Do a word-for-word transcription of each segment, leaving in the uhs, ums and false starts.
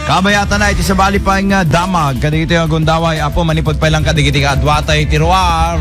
Kabayatan na iti sabali pay nga damag kadagiti nga gundaway, Apo, manipud pay lang kadagiti nga aduatay iti ruar.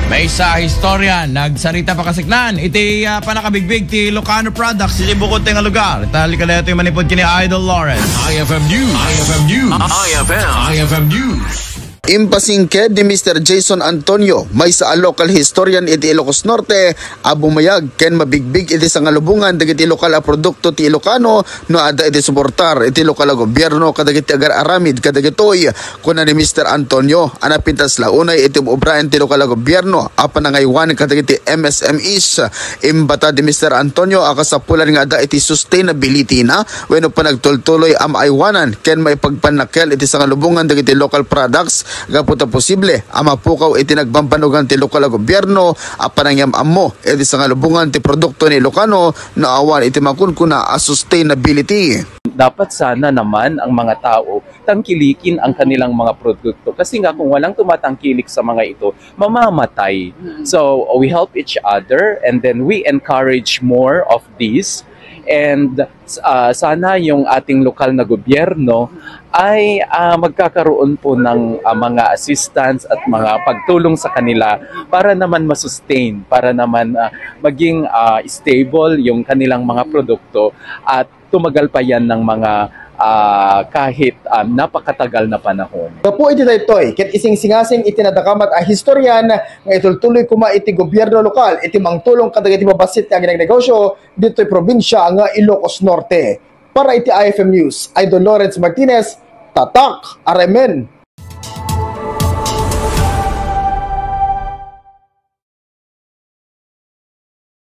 Maysa a historia, nagsarita pa kasiknan iti, ah, panakabigbig ti Ilocano products iti bukod ti nga lugar. Itali ka daytoy manipud kini Idol Lawrence. I F M News. I F M News. I F M. I F M News. Impasingked ni Mister Jason Antonio, maysa a local historian iti Ilocos Norte, a bumayag ken mabigbig iti sangalubongan dagiti lokal a produkto ti Ilocano no adda iti suportar iti lokal a gobierno kadagiti agar-aramid kadagitoy. Kuna ni Mister Antonio a napintas la unay iti ubraen ti lokal a gobierno a panangaywan kadagiti M S M Es. Imbata di Mister Antonio a kasapulan nga adda iti sustainability na wenno panagtultuloy a maaywanan ken maipagpannakkel iti sangalubongan dagiti local products gapu ta posible a mapukaw iti nagbambanugan ti lokal a gobierno a panangyam-ammo iti sangalubongan ti produkto ni Ilocano no awan iti makunkuna a sustainability. Dapat sana naman ang mga tao tangkilikin ang kanilang mga produkto. Kasi nga kung walang tumatangkilik sa mga ito, mamamatay. So, we help each other and then we encourage more of this. And ah, sana yung ating lokal na gobyerno ay ah, magkakaroon po ng ah, mga assistance at mga pagtulong sa kanila para naman masustain, para naman ah, maging ah, stable yung kanilang mga produkto at tumagal pa yan ng mga ah, kahit ah, napakatagal na panahon. Gapu iti daytoy, ket isingsingasing iti nadakamat a historian nga itultuloy koma iti gobierno lokal iti mangtulong kadagiti babassit nga agnagnegosio ditoy probinsia nga Ilocos Norte. Para iti I F M News, Idol Lawrence Martinez, Tatak, R M N.